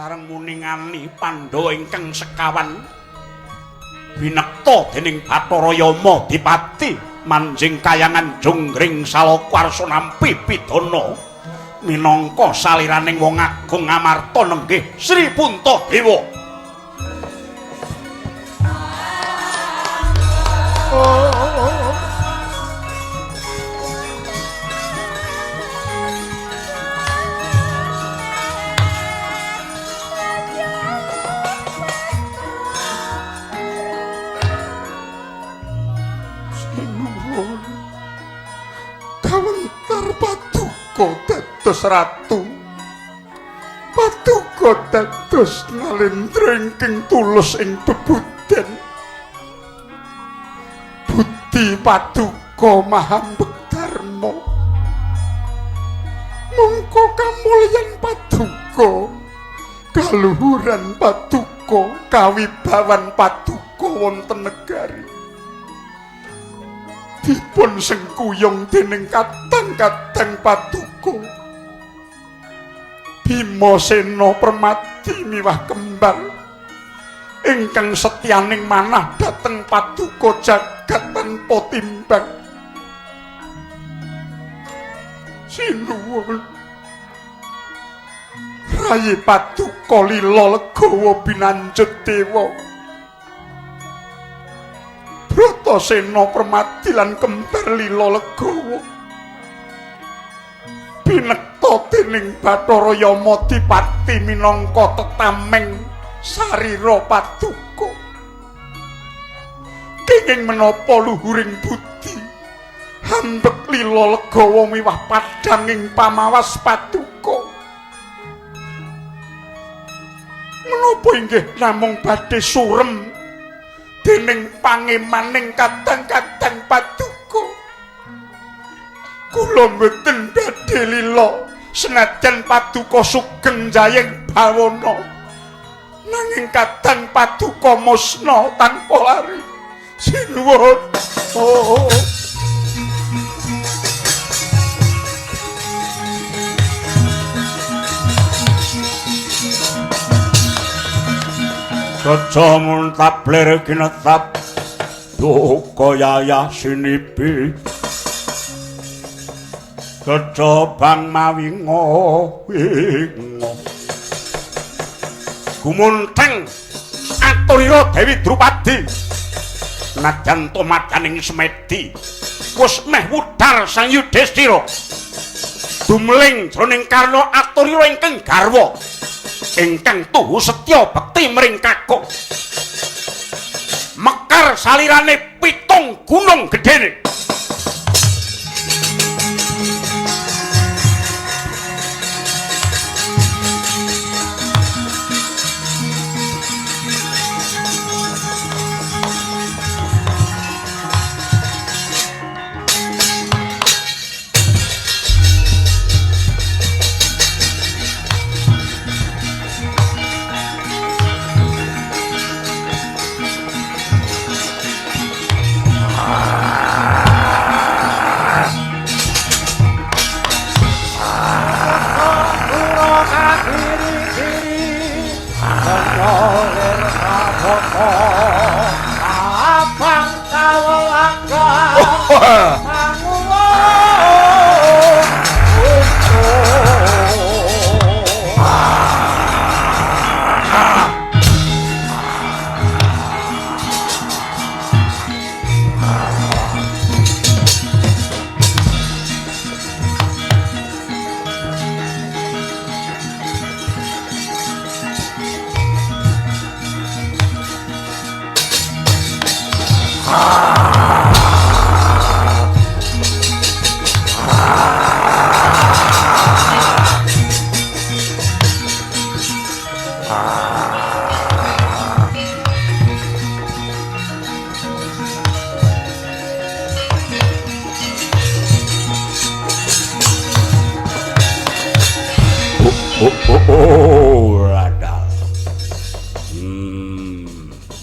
Sareng muningani Pandhawa ingkang sekawan binekta dening Bathara Yama Dipati manjing kayangan Jonggring Salaka arsa nampi pidana minangka saliraning wong agung Amarta nenggih Sri Puntadewa. Sinuwun. Kawentar paduka dados ratu. Paduka dados nalendra ingkang tulus ing bebuden. Budi paduka mahambek dharma. Mongko kamulyan paduka, kaluhuran paduka, kawibawan paduka wonten negari. Dipun sengkuyung dening kadang-kadang paduka. Bima Sena Permadi miwah kembar ingkang setyaning manah dhateng paduka jagat tanpa timbang. Sinuwun. Rayi paduka lila legawa binanjut dewa. Bratasena Permadi lan kembar lila legawa binekta dening Bathara Yama Dipati minangka tetameng sarira paduka. Kenging menapa luhuring budi hambek lila legawa miwah padhanging pamawas paduka. Menapa inggih namung badhe surem dening pangemaning kadang-kadang paduka. Kula mboten badhe lila senajan paduka sugeng jayeng bawana, nanging kadang paduka musna tanpa lari. Sinuwun. Oh. Caca muntablir kinetap duka yayah sinipi. Caca bang mawinga winga. Gumunteng aturira Dewi Drupadi. Najan tumadaning semedi wis meh wudar Sang Yudhistira. Dumling jroning karna aturira ingkang garwa ingkang tuhu setya bekti mring kakung. Mekar salirane pitung gunung gedene.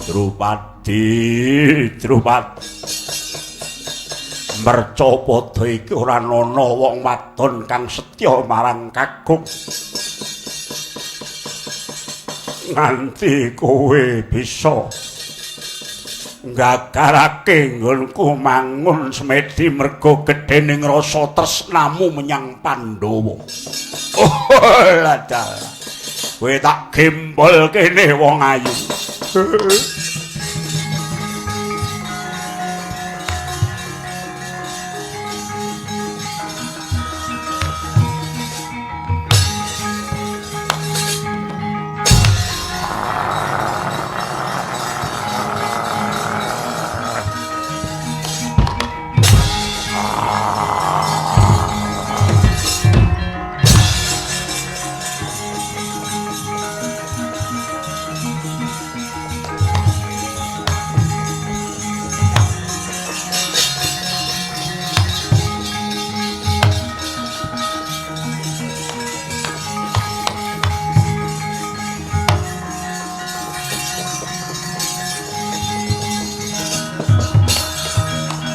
Drupadi, Drupadi. Merca padha iki ora ana wong wadon kang setya marang kakung. Nganti kowe bisa nggagarake nggonku mangun semedi merga gedhening rasa tresnamu menyang Pandhawa. Oh, ladal. Kowe tak gembol kene wong ayu.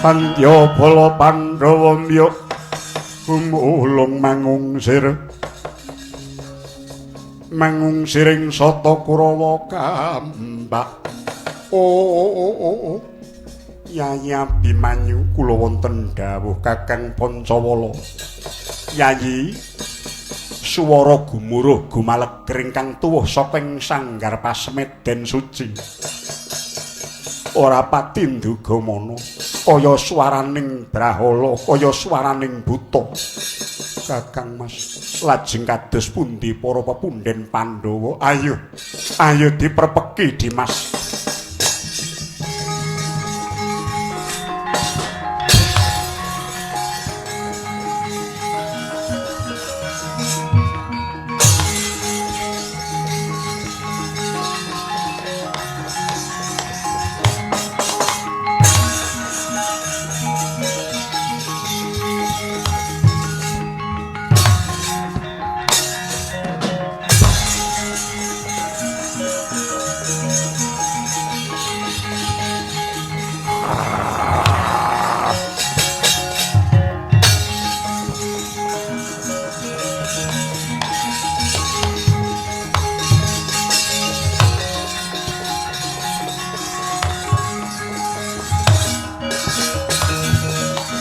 Pandya bala Pandhawa miyuk gumulung mangungsir mangungsiring sata Kurawa kambak. Oh, Yayi Abimanyu kula wonten dawuh Kakang Pancawala. Yayi, suwara gumuruh gumaleger ingkang tuwuh saking sanggar pasemeden suci ora pati nduga mana kaya swaraning brahala, kaya swaraning buta. Kakang Mas, lajeng kados pundi para pepundhen Pandhawa? Ayo, ayo diperpeki Dimas.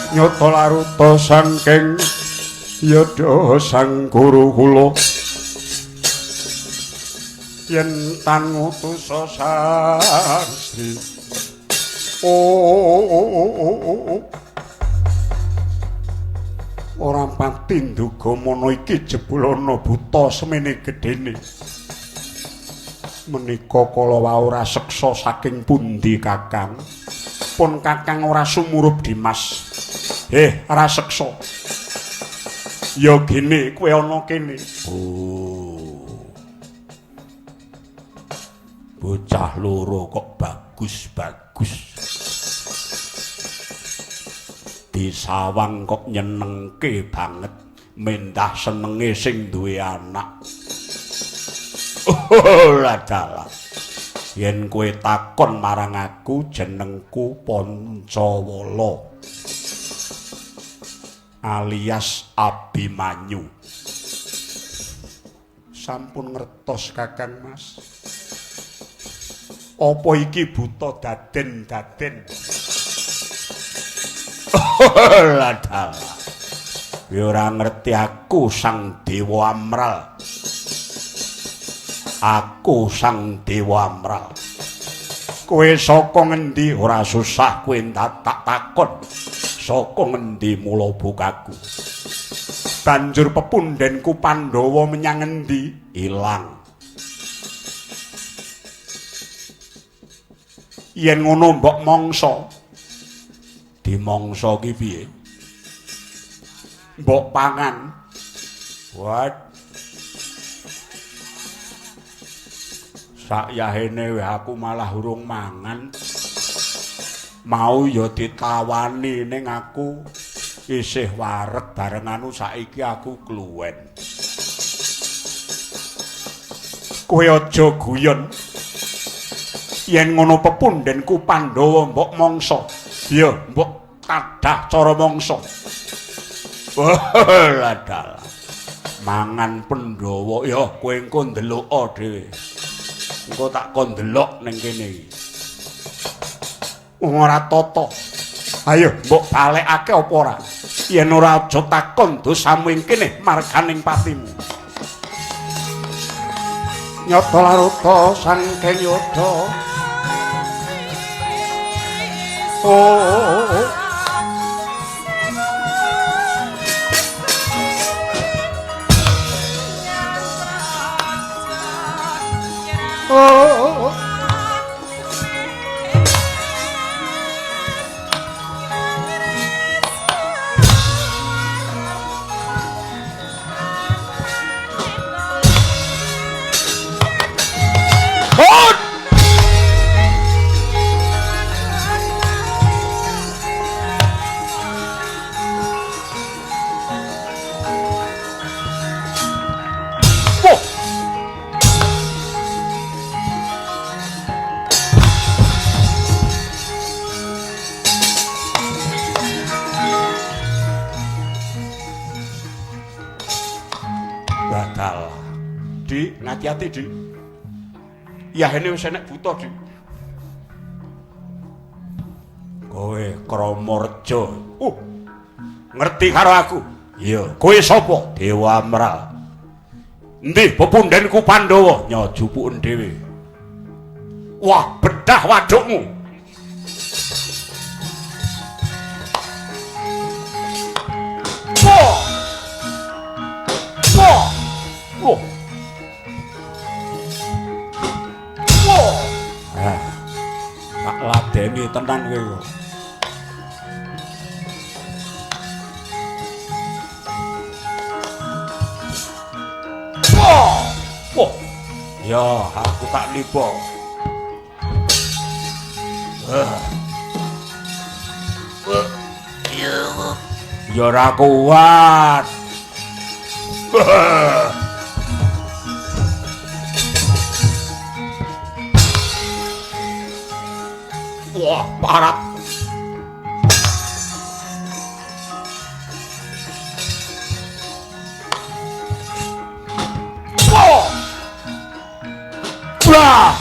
Nyata laruta saking yadha sang guru kula yen tan ngutus sastri. Oh, ora pati nduga mana iki jebul ana buta semene gedene. Menika kala wau raseksa saking pundi Kakang? Pun Kakang ora sumurup Dimas. Raseksa. Ya gene kowe ana kene. Oh. Bocah loro kok bagus-bagus. Disawang kok nyenengke banget, mendah senenge sing duwe anak. Oh, ladalah. Yen kowe takon marang aku, jenengku Pancawala alias Abimanyu. Sampun ngertos Kakang Mas. Apa iki buta daden-daden? Ladalah. Kowe ora ngerti aku Sang Dewa Amral. Aku Sang Dewa Amral. Kowe saka ngendi? Ora susah kowe tak takon. Saka ngendi mula bukaku? Banjur pepundhenku Pandhawa menyang ngendi? Ilang. Yen ngono mbok mangsa. Dimangsa ki piye? Mbok pangan. What? Sakyahene wae aku malah urung mangan. Mau ya ditawani ning aku isih wareg bareng anu saiki aku kluwen. Kowe aja guyon. Yen ngono pepundhenku Pandhawa mbok mangsa. Ya, mbok tadah cara mangsa. Ladalah. Mangan Pandhawa ya kowe engko ndeloka dhewe. Engko tak kon ndelok ning kene iki. Wong ora tata. Ayo mbok balekake apa ora? Yen ora aja takon dosamu ing kene marganing patimu. Nyata laruta sangking yoda. Oh. Oh. Batal. Di, ngati-ati, Di. Yahene wis enek buta, Di. Kowe Kramareja. Ngerti karo aku? Iya. Kowe sapa? Dewa Amral. Endi pepundhenku Pandhawa? Nyojupuken dhewe. Wah, bedah wadukmu. Wah. Wah. Wah. Wah. Ah. Tak ladeni tenan kowe kok. Wah. Wah. Ya, aku tak lipo. Ya ora kuat. Wah, parah. Wah. Wah.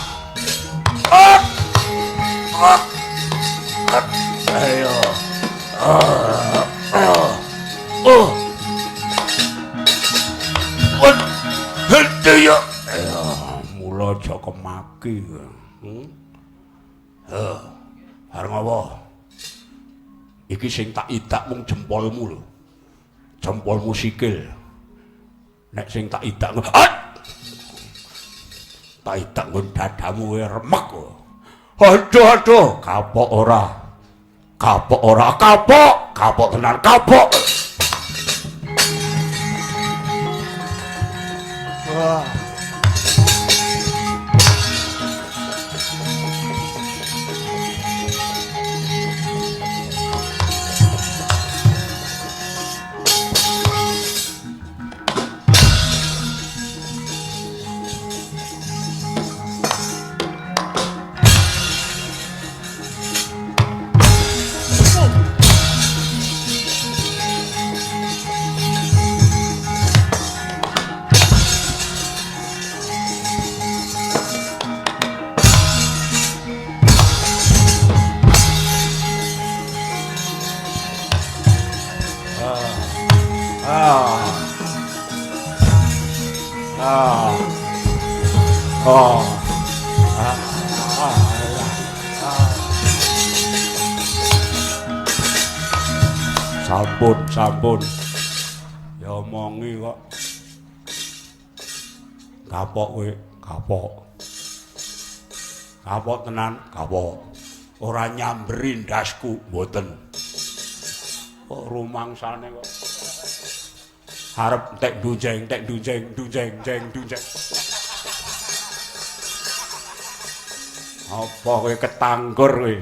Ah. Ah. Ayo. Oh. Henti ya. Ayo, mula aja kemaki. Heh. Arep ngopo? Iki sing tak idak mung jempolmu lho. Jempolmu sikil. Nek sing tak idak tak idak nggon dadamu kowe remek. Aduh aduh, kapok ora. Kapok ora, kapok, kapok tenan, kapok. Wah. Sampun, sampun. Ya omongi kok. Kapok kowe, kapok. Kapok tenan, kapok. Ora nyamberi ndasku, mboten. Kok rumangsane kok. Arep tek dunjeng, dunjeng, jeng dunjeng. Apa kowe ketanggur kowe?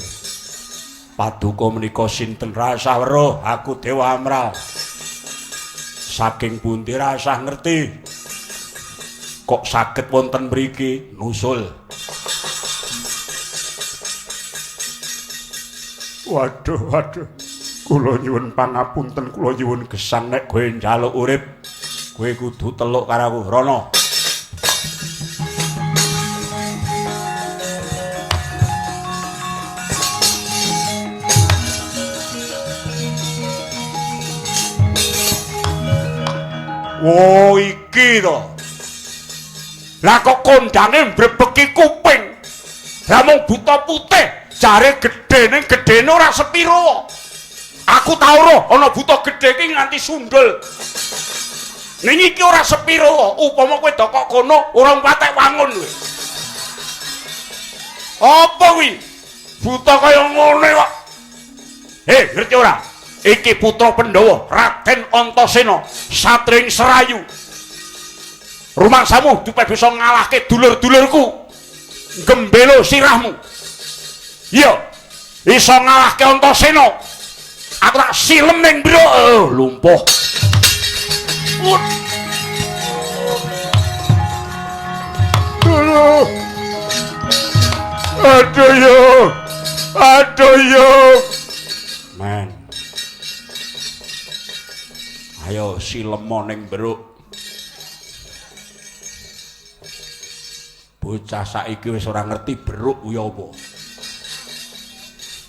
Paduka menika sinten rasah weruh? Aku Dewa Amral. Saking pundi rasah ngerti? Kok saged wonten mriki nusul? Waduh, waduh. Kula nyuwun pangapunten, kula nyuwun gesang nek kowe njaluk urip, kowe kudu teluk karo aku. Rono. Wo iki to. Lah kok kondange mbrebeki kuping. Lah mung buta putih, jare gedhe ning gedhene ora sepiro. Aku tau roh ana buta gedhe iki nganti sundul. Ning iki ora sepiro, upama kowe dokok kono ora patek wangun kowe. Apa kuwi? Buta kaya ngene kok. Ngerti ora? Iki putra Pandhawa, Raden Antasena, satring Serayu. Rumangsamu dupe bisa ngalahke dulur-dulurku. Gembelo sirahmu. Iya, iso ngalahke Antasena. Aku tak silem ning bro, lumpuh. Aduh. Aduh yo. Aduh yo. Men. Ayo silemo ning beruk. Bocah saiki wis ora ngerti beruk kuwi apa.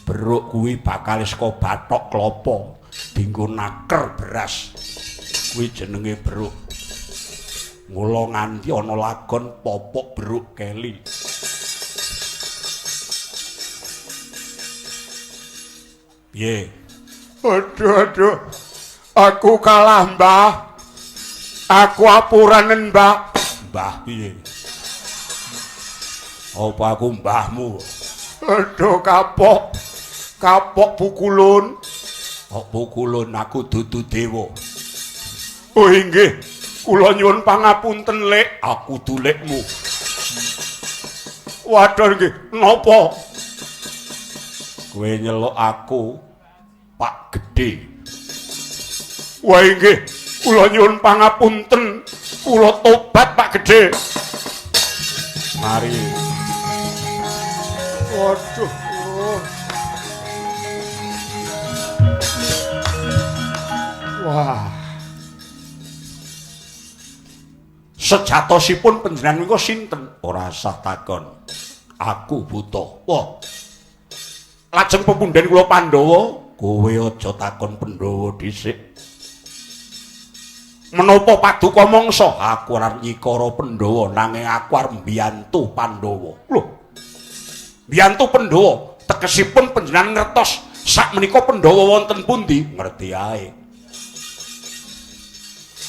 Beruk kuwi bakal saka bathok klapa dienggo naker beras. Kuwi jenenge beruk. Mula nganti ana lagon popok beruk keli. Piye? Aduh aduh. Aku kalah, Mbah. Aku apuranen, Mbah. Mbah piye? Apa aku mbahmu? Aduh kapok. Kapok pukulun. Kok pukulun aku dudu dewa. Oh inggih, kula nyuwun pangapunten, Lek. Aku dulekmu. Waduh nggih, napa? Kowe nyeluk aku Pak Gedhe. Wah inggih, kula nyuwun pangapunten. Kula tobat Pak Gedhe. Mari. Waduh. Wah. Sejatosipun panjenengan menika sinten? Ora usah takon. Aku buta. Wah. Lajeng pepundhen kula Pandhawa, kowe aja takon Pandhawa dhisik. Menapa paduka mangsa? Aku ora nyikara Pandhawa, nanging aku arep mbiyantu Pandhawa. Lho. Mbiyantu Pandhawa, tegesipun panjenengan ngertos sakmenika Pandhawa wonten pundi? Ngerti ae.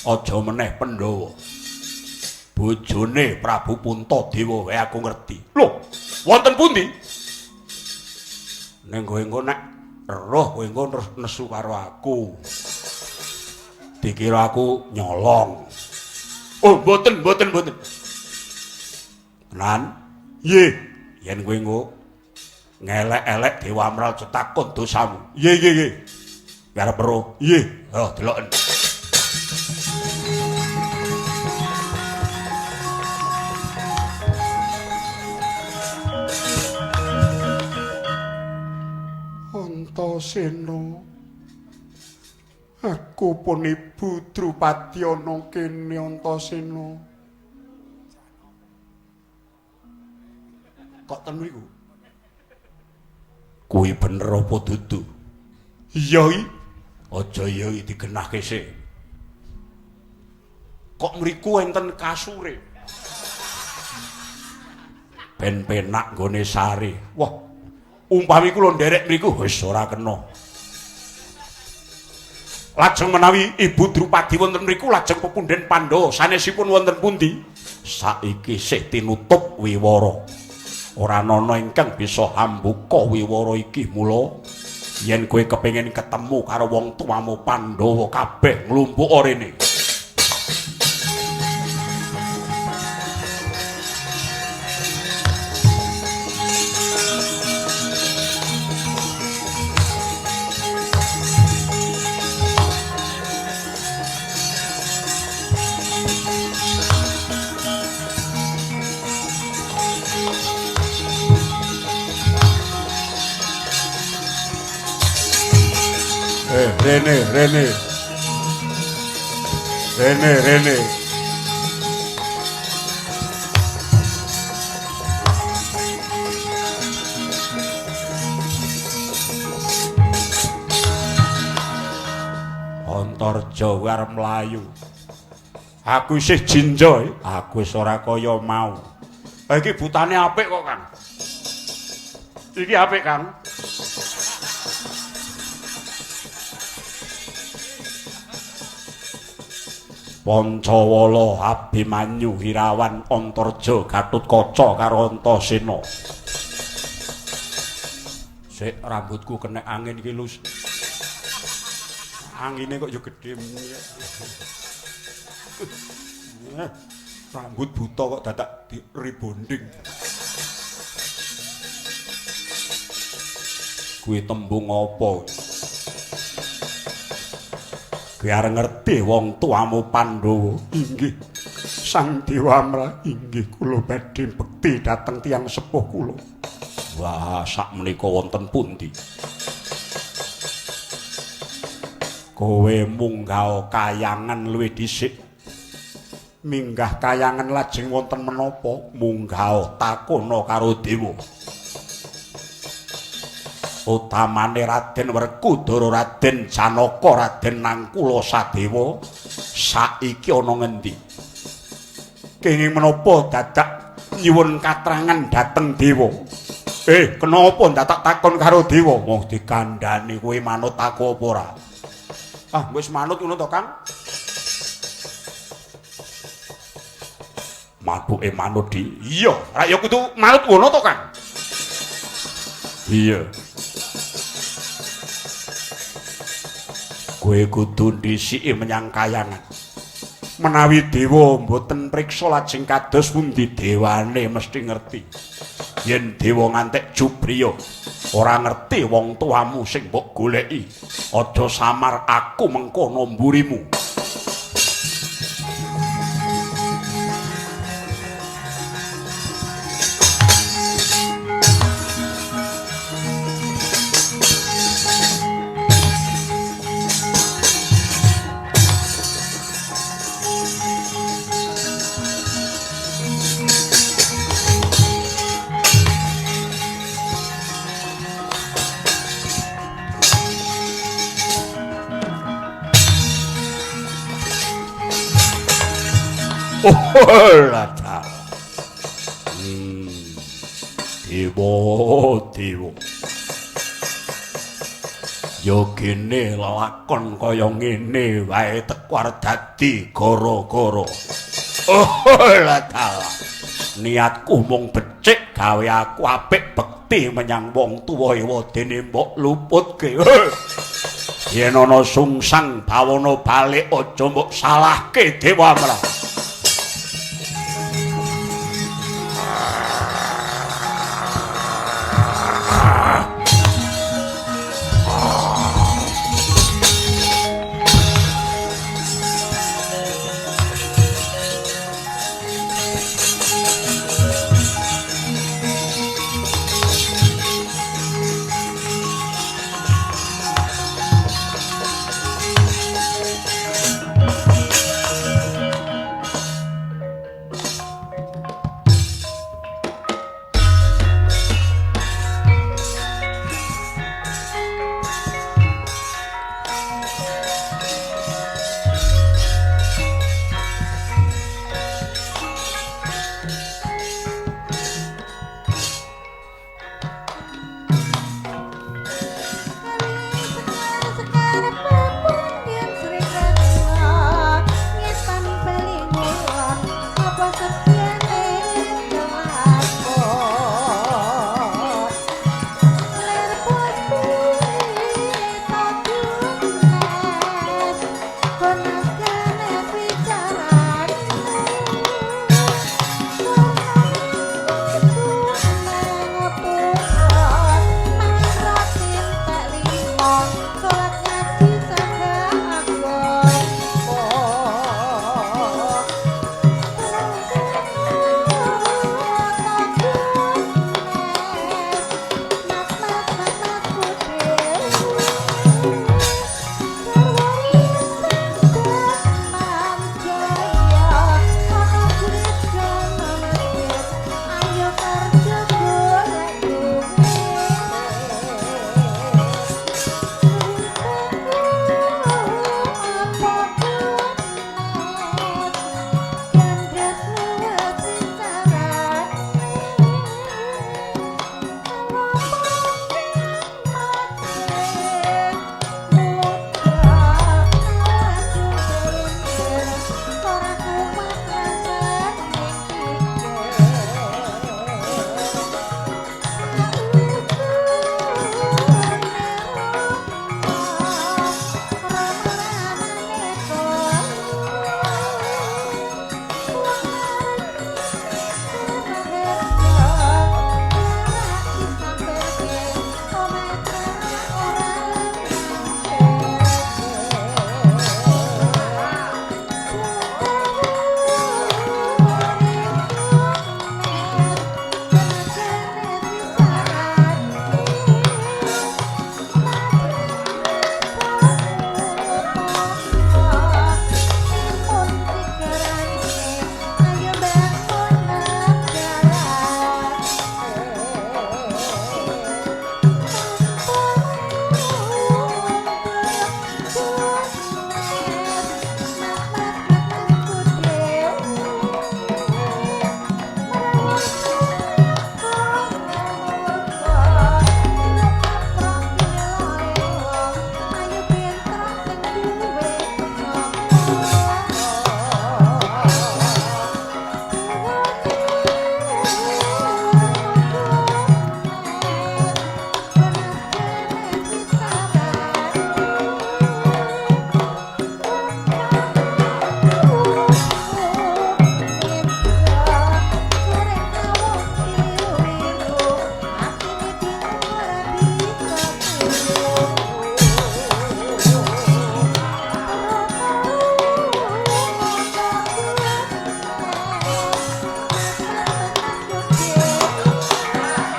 Aja meneh Pandhawa. Bojone Prabu Puntadewa wae aku ngerti. Lho, wonten pundi? Ning kowe engko nek roh kowe engko terus nesu karo aku. Dikira aku nyolong. Oh, mboten, mboten, mboten. Tenan? Nggih. Yen kowe engko ngelek-elek Dewa Amral cetakon dosamu. Nggih, nggih, nggih. Arep weruh. Nggih. Oh, deloken. Antasena, aku pun ibu Drupadi ana kene Antasena. Kok ten mriku? Kuwi bener apa dudu? Iya iki. Aja iya iki digenahke sik. Kok mriku enten kasure? Ben penak nggone sare. Wah, umpami kula nderek mriku wis ora kena. Lajeng menawi Ibu Drupadi wonten mriku lajeng pepundhen Pandhawa sanesipun wonten pundi? Saiki sih tinutup wiwara. Ora ana ingkang bisa hambuka wiwara iki, mula yen kowe kepengin ketemu karo wong tuamu Pandhawa kabeh nglumpuk rene. Rene, Rene. Rene, Rene. Antarja arep mlayu. Aku isih jinja, aku wis ora kaya mau. Iki butane apik kok, Kang. Iki apik, Kang. Pancawala Abimanyu Hirawan Antarja Gatotkaca karo Antasena. Sik rambutku kena angin iki, Lus. Angine kok ya gedhe. Rambut buta kok dadak di rebonding. Kuwi tembung apa? Kowe arep ngerti wong tuamu Pandhawa? Inggih. Sang Dewa Amra, inggih kula badhe bekti dhateng tiyang sepuh kula. Wah, sakmenika wonten pundi? Kowe munggah kayangan luwih dhisik. Minggah kayangan lajeng wonten menapa? Munggah takono karo dewa. Utamane Raden Werkudara, Raden Janaka, Raden Nangkula Sadewa saiki ana ngendi? Kenging menapa dadak nyuwun katrangan dhateng dewa? Kenapa dadak takon karo dewa? Wong dikandhani kowe manut aku apa ora? Ah, wis manut ngono to, Kang? Matuke manut di. Iya, ra ya kudu manut ngono to, Kang? Iya. Kowe kudu ndhisiki menyang kayangan. Menawi dewa mboten priksa lajeng kados pundi? Dewane mesti ngerti. Yen dewa ngantek jubriya ora ngerti wong tuamu sing mbok goleki. Aja samar aku mengkono mburimu. Dewa, dewa. Ya gene lelakon kaya ngene wae teko arep dadi gara-gara. Oh, dalah. Niatku mung becik gawe aku apik bekti menyang wong tuwa ewadene mbok luputke. Yen ana sungsang bawana balik aja mbok salahke Dewa Amra.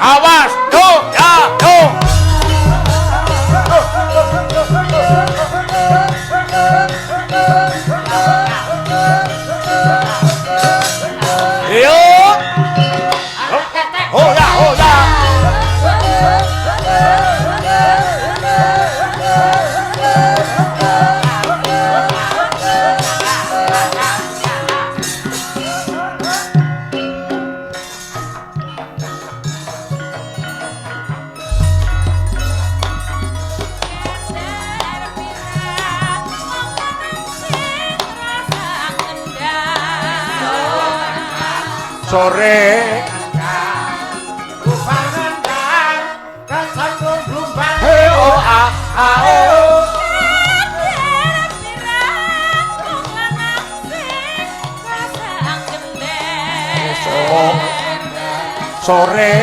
Awas, yo, ya, yo. Yo. Oh ya, oh ya. Sore sore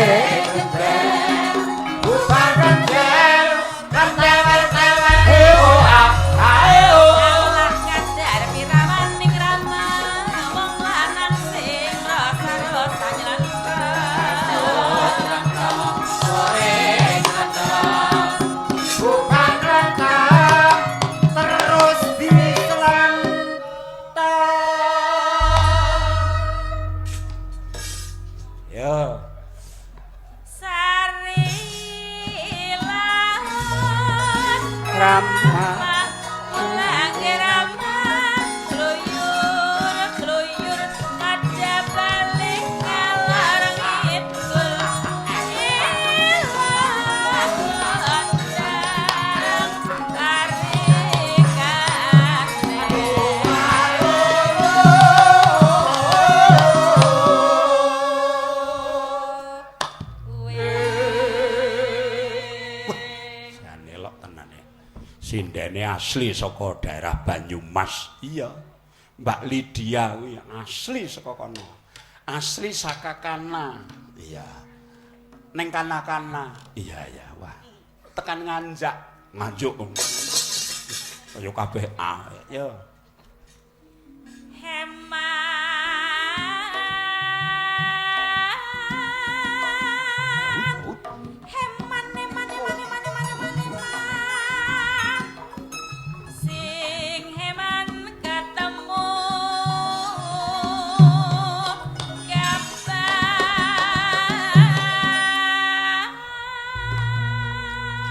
sindene asli saka daerah Banyumas. Iya. Mbak Lydia kuwi asli saka kono. Asli saka kana. Iya. Ning kana-kana. Iya, iya, wah. Tekan Nganjak, Nganjuk. Kaya kabeh A. Ya.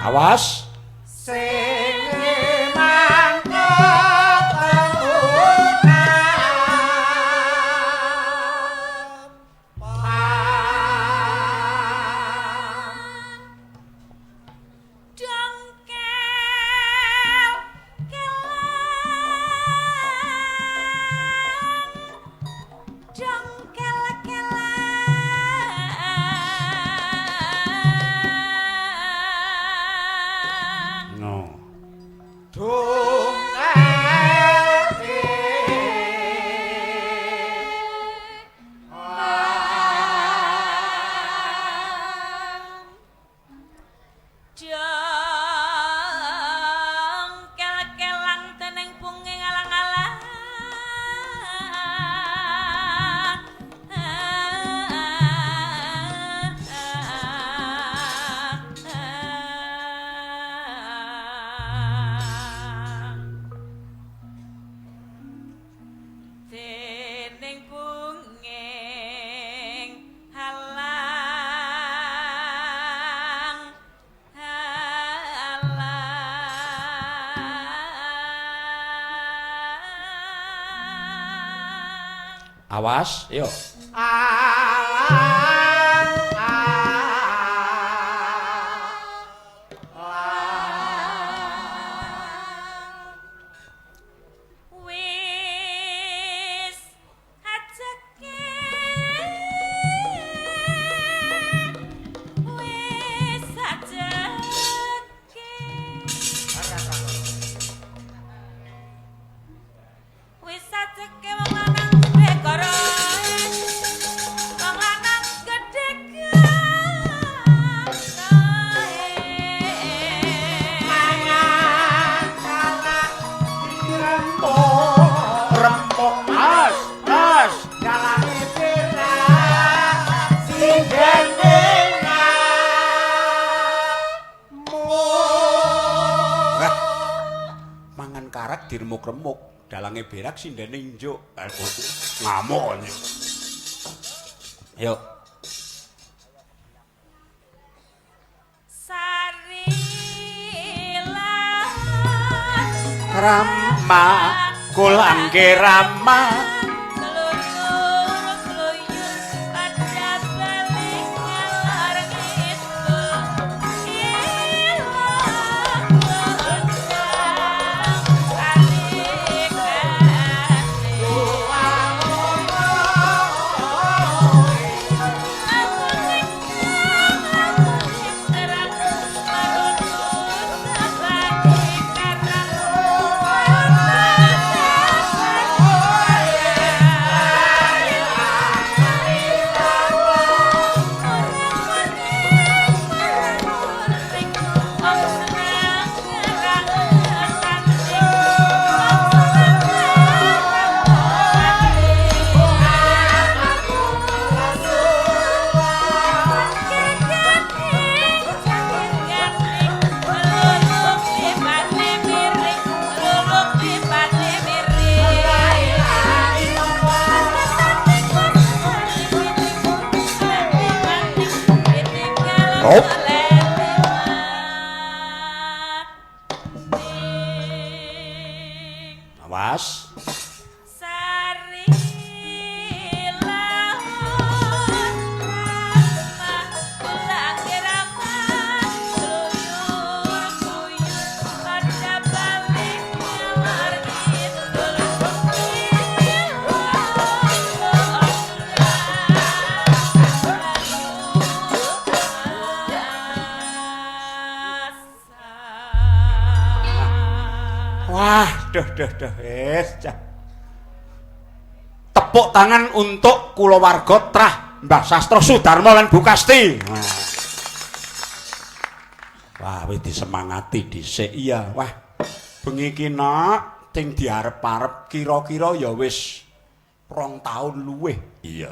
Awas. Sing mangkat dongkel kelang dongkel kelang. No. Dongkel kelang teneng punge ngalang-alang. Dening bunging halang halang. Awas, yo. Wis ajeke, wis ajeke, wis ajeke wong lanang dekara, wong lanang remuk-remuk, dalange berak sindene njuk. Ngamuk. Yuk. Sarilah Rama kulangke Rama Awas. Wah, duh duh duh, es cah. Tepuk tangan untuk kulawarga Trah Mbah Sastro Sudarmo lan Bu Kasti. Wah, wis disemangati dhisik. Iya, wah. Bengi iki nak sing diarep-arep kira-kira ya wis 2 taun luwih. Iya.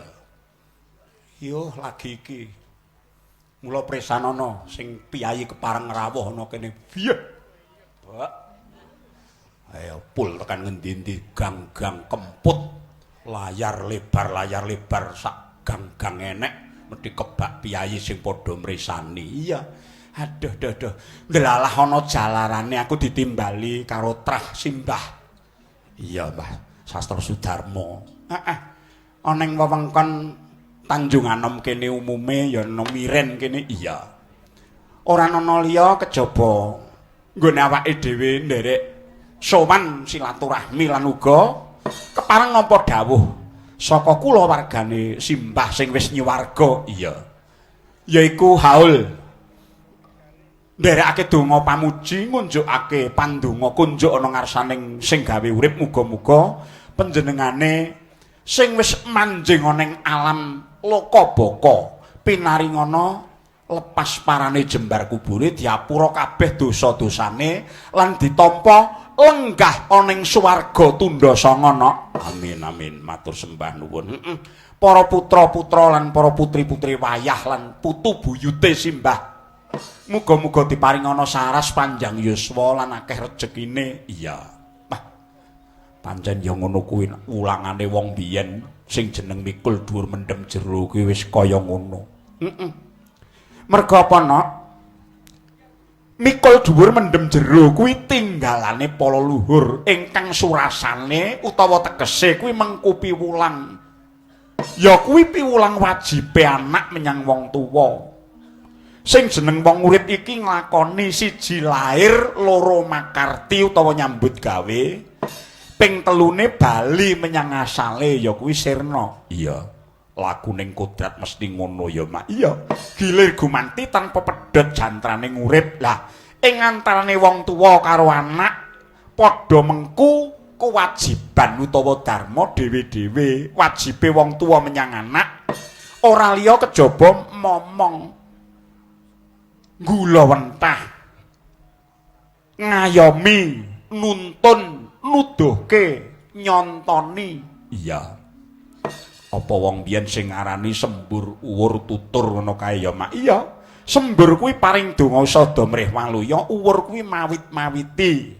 Yo lagi iki. Mula presanana sing piyayi kepareng rawuh ana kene. Bieh. Bak. Ayo pul tekan ngendi-endi gang-gang kemput layar lebar sak gang-gang enek mesti kebak piyayi sing padha mresani. Iya. Aduh duh duh. Ndelalah ana jalarane aku ditimbali karo Trah Simbah. Iya, Mbah Sastro Sudarmo. Heeh. Ana ing wewengkon Tanjung Anom kene umume ya ana miren kene. Iya. Ora ana liya kejaba nggone awake dhewe nderek sowan silaturahmi lan uga kepareng nampa dawuh saka kulawargane Simbah sing wis nyuwarga. Iya. Yaiku haul nderekake donga pamuji ngunjukake pandonga kunjuk ana ngarsaning sing gawe urip muga-muga panjenengane sing wis manjing ana ing alam loka-baka pinaringana lepas parane jembar kubure diapura kabeh dosa-dosane lan ditampa lenggah ana ing swarga tundha sanga nok. Amin amin, matur sembah nuwun. Heeh. Para putra-putra lan para putri-putri wayah lan putu buyute Simbah muga-muga diparingana saras panjang yuswa lan akeh rejekine. Iya. Wah. Pancen ya ngono kuwi ulangane wong biyen sing jeneng mikul dhuwur mendem jero kuwi wis kaya ngono. Heeh. Merga apa nok? Mikul dhuwur mendem jero kuwi tinggalane para luhur ingkang surasane utawa tegese kuwi mengku piwulang. Ya kuwi piwulang wajibe anak menyang wong tuwa. Sing jeneng wong urip iki nglakoni siji lair, loro makarti utawa nyambut gawe, ping telune bali menyang asale ya kuwi sirna. Iya. Lakuning kodrat mesti ngono ya, Mak. Iya. Gilir gumanti tanpa pedhot jantrane urip. Lah, ing antarane wong tuwa karo anak padha mengku kewajiban utawa dharma dhewe-dhewe. Wajibe wong tuwa menyang anak ora liya kejaba momong gula wentah, ngayomi, nuntun, nuduhke, nyontoni. Iya. Apa wong biyen sing ngarani sembur uwur tutur ngono kae ya, Mak? Iya. Sembur kuwi paring donga sada mrih waluya, uwur kuwi mawit-mawiti.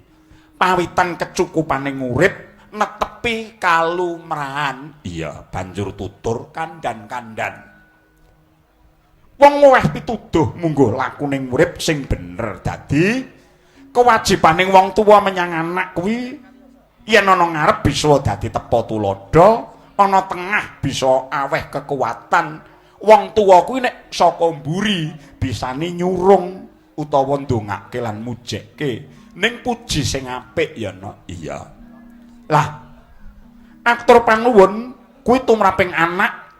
Pawitan kecukupane urip netepi kalumrahan. Iya, banjur tutur kandan-kandan. Wong luwih pituduh mungguh lakuning urip sing bener. Dadi kewajibaning wong tuwa menyang anak kuwi yen ana ngarep bisa dadi tepa tuladha, ana tengah bisa aweh kekuatan. Wong tuwa kuwi nek saka mburi bisane nyurung utawa ndongake lan mujekke. Ning puji sing apik ya, Nok. Iya. Lah, atur panuwun kuwi tumraping anak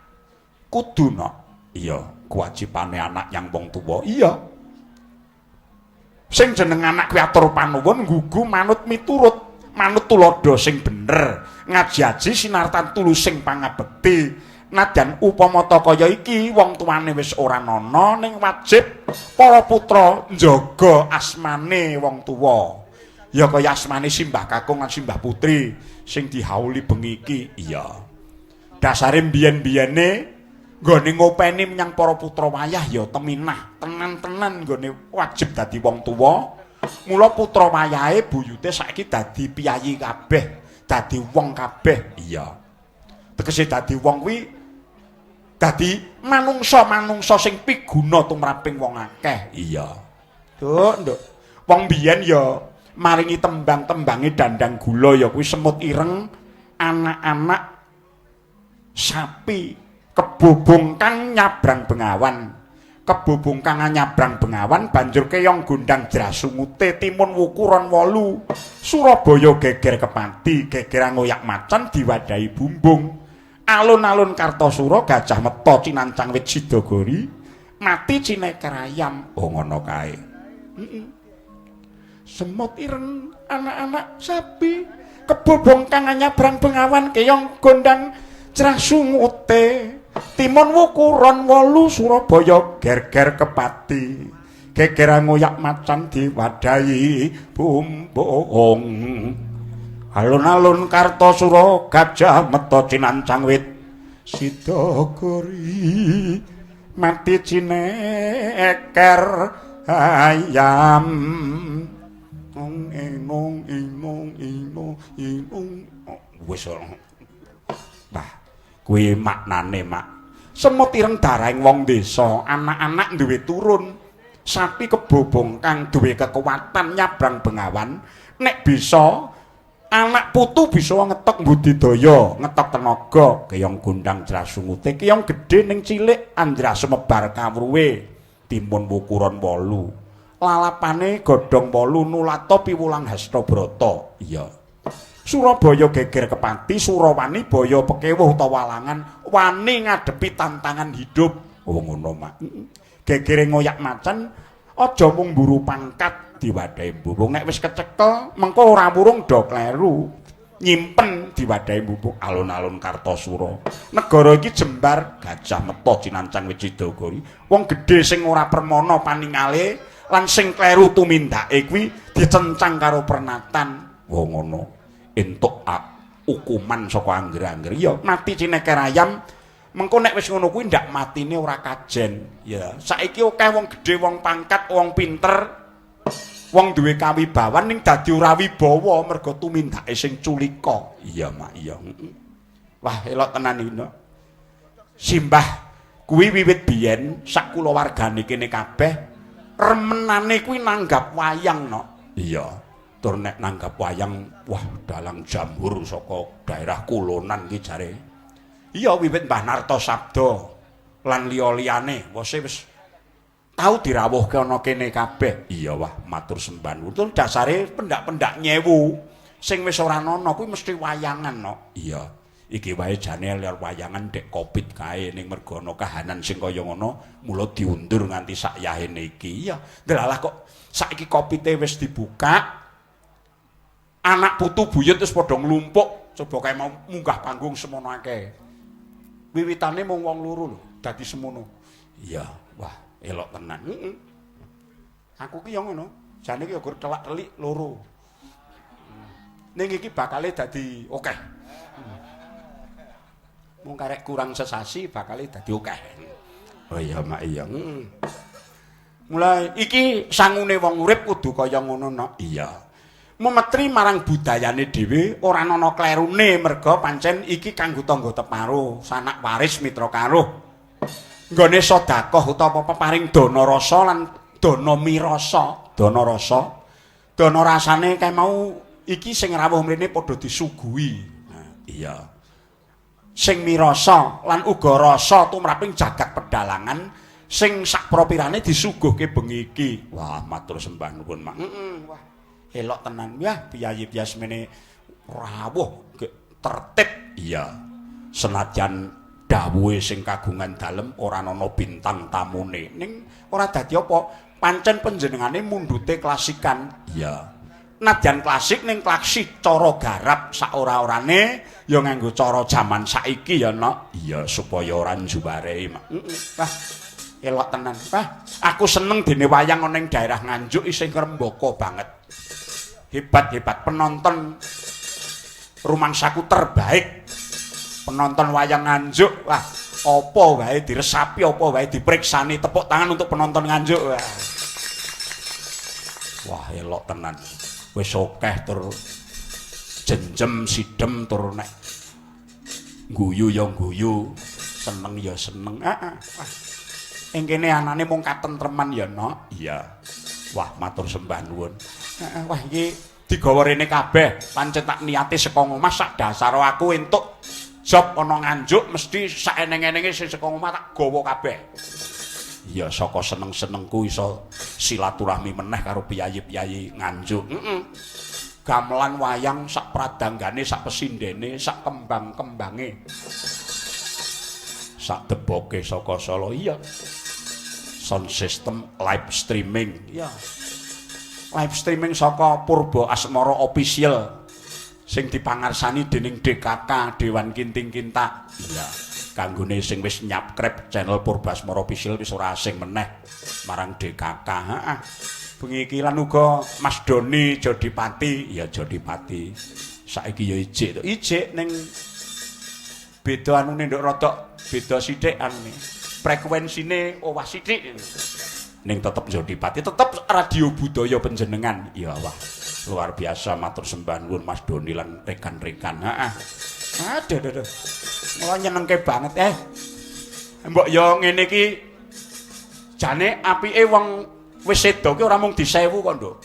kudu, Nok. Iya, kewajibane anak yang wong tuwa. Iya. Sing jeneng anak kuwi atur panuwun nggugu manut miturut, manut tuladha sing bener, ngaji-aji sinartan tulusing pangabekti. Nadyan upama ta kaya iki wong tuane wis ora ana, ning wajib para putra njaga asmane wong tuwa. Ya kaya asmane simbah kakung lan simbah putri sing dihauli bengi iki. Iya. Dasare mbiyen-biyene nggone ngopeni menyang para putra wayah ya teminah, tenan-tenan nggone wajib dadi wong tuwa. Mula putra wayahe buyute saiki dadi piyayi kabeh, dadi wong kabeh. Iya. Tegese dadi wong kuwi dadi manungsa-manungsa sing piguna tumraping wong akeh. Iya. Nduk, nduk. Wong biyen ya maringi tembang-tembange dandang gula ya kuwi semut ireng, anak-anak sapi, kebobong kang nyabrang bengawan. Kebobong kang nyabrang bengawan banjur keyong gondang jrasungute timun wukuron 8. Surabaya geger kepati, geger ngoyak macan diwadahi bumbung. Alun-alun Kartasura Gajah Meta cinancang wit Sidogori, mati cineker ayam. Oh ngono kae. Semut ireng, anak-anak sapi, kebobong kang nyabrang bengawan keyong gondang jrasungute timun wukuron 8 Surabaya geger kepati, geger ngoyak macan diwadahi bumbung. Alun-alun Kartasura Gajah Meta cinancang wit Sidogori, mati cineker ayam. Nong enong inong inong inong. Wis ora. Wah, kuwi maknane, Mak. Semut ireng darahing wong desa, anak-anak duwe turun. Sapi kebobong kang duwe kekuatan nyabrang bengawan, nek bisa anak putu bisa ngetok budidaya, ngetok tenaga, keyong gondang jrasungute, keyong gedhe ning cilik anjra sumebar kawruhe, timun wukuron 8. Lalapane godhong 8 nulata piwulang Hastabrata. Iya. Surabaya geger kepati, Surawani baya pekewuh utawa walangan, wani ngadepi tantangan hidup. Oh ngono, Mak. Gegere ngoyak macan aja mung mburu pangkat diwadahi bumbung, nek wis kecekel mengko ora wurung do kleru. Nyimpen diwadahi bumbung. Alun-alun Kartasura. Negara iki jembar, Gajah Meta cinancang wit Sidogori. Wong gedhe sing ora permana paningale lan sing kleru tumindake kuwi dicencang karo pernatan. Oh ngono. Entuk hukuman saka angger-angger. Ya mati cineker ayam. Mengko nek wis ngono kuwi ndak matine ora kajen. Ya, saiki akeh wong gedhe, wong pangkat, wong pinter, wong duwe kawibawan ning dadi ora wibawa mergo tumindake sing culika. Iya, Mak, iya. Wah, elok tenan iki, Nok. Simbah kuwi wiwit biyen sak kulawargane kene kabeh remenane kuwi nanggap wayang, Nok. Iya. Tur nek nanggap wayang, wah dalang jamhur saka daerah kulonan ki jare. Iya, wiwit Mbah Narto Sabdo lan liya-liyane wis wis tau dirawuhke ana kene kabeh. Iya, wah matur sembah nuwun. Tur dasare pendak-pendak nyewu sing wis ora ana kuwi mesti wayangan, Nok. Iya. Iki wae jane lir wayangan dek Covid kae, ning mergo ana kahanan sing kaya ngono mula diundur nganti sak yahene iki. Iya, delalah kok saiki Covide wis dibuka. Anak putu buyut wis padha nglumpuk, coba kae mau munggah panggung semono akeh. Wiwitane mung wong loro lho, dadi semono. Iya, wah, elok tenan. Heeh. Aku ki ya ngono, jane ki ya gur telak-telik loro. Ning iki bakale dadi akeh. Mung karek kurang sesasi bakale dadi akeh. Oh iya, Mak, iya. Heeh. Mulai iki sangune wong urip kudu kaya ngono, Nok. Iya. Memetri marang budayane dhewe ora ana klerune merga pancen iki kanggo tangga teparo, sanak waris mitra karuh. Nggone sedekah utawa peparing dana rasa lan dana mirasa, dana rasa. Dana rasane kae mau iki sing rawuh mrene padha disuguhi. Nah, iya. Sing mirasa lan uga rasa tumraping jagat pedalangan sing sakpropirane disuguhke bengi iki. Wah, matur sembah nuwun, Mak. Heeh, wah. Elok tenan. Wah, piyayi-piyayi semene rawuh tertib. Iya. Senajan dawuhe sing kagungan dalem ora ana bintang tamune. Ning ora dadi apa, pancen panjenengane mundhute klasikan. Iya. Nadyan klasik ning klasik cara garap sak ora-orane ya nganggo cara jaman saiki ya, Nok. Iya, supaya ora njuwarei, Mak. Heeh. Wah, elok tenan. Wah, aku seneng dene wayang ana ing daerah Nganjuk isih ngrembaka banget. Hebat-hebat penonton rumangsaku terbaik. Penonton wayang Nganjuk, wah, apa wae diresapi, apa wae dipriksani. Tepuk tangan untuk penonton Nganjuk. Wah. Wah, elok tenan. Wis akeh tur jenjem sidem tur nek guyu ya guyu, seneng ya seneng. Heeh. Wah. Ing kene anane mung katentreman ya, Nok. Iya. Wah, matur sembah nuwun. Heeh, wah iki digawa rene kabeh. Pancen tak niate saka ngomah sak dasar aku entuk job ana Nganjuk mesti sak eneng-enenge sing saka omah tak gawa kabeh. Iya, saka seneng-senengku iso silaturahmi meneh karo piyayi-piyayi Nganjuk. Heeh. Gamelan wayang sak pradanggane, sak pesindene, sak kembang-kembange. Sak deboke saka Solo. Iya. Sound system live streaming. Iya. Live streaming saka Purba Asmara Official sing dipangarsani dening DKK Dewan Kinting Kintak. Iya. Kanggone sing wis nyubscribe channel Purba Asmara Official wis ora asing meneh marang DKK. Heeh. Bengi iki lan uga Mas Doni Jodipati, ya Jodipati. Saiki ya ijik to. Ijik ning beda anune nduk rada beda sithik anune. Frekuensine owah sithik. Ning tetep Jodipati, tetep radio budaya panjenengan. Ya wah, luar biasa matur sembah nuwun Mas Doni lan rekan-rekan. Heeh. Aduh aduh aduh. Mula nyenengke banget eh. Mbok yo ngene iki jane apike wong wis sedo ki ora mung disewu kok, Nduk.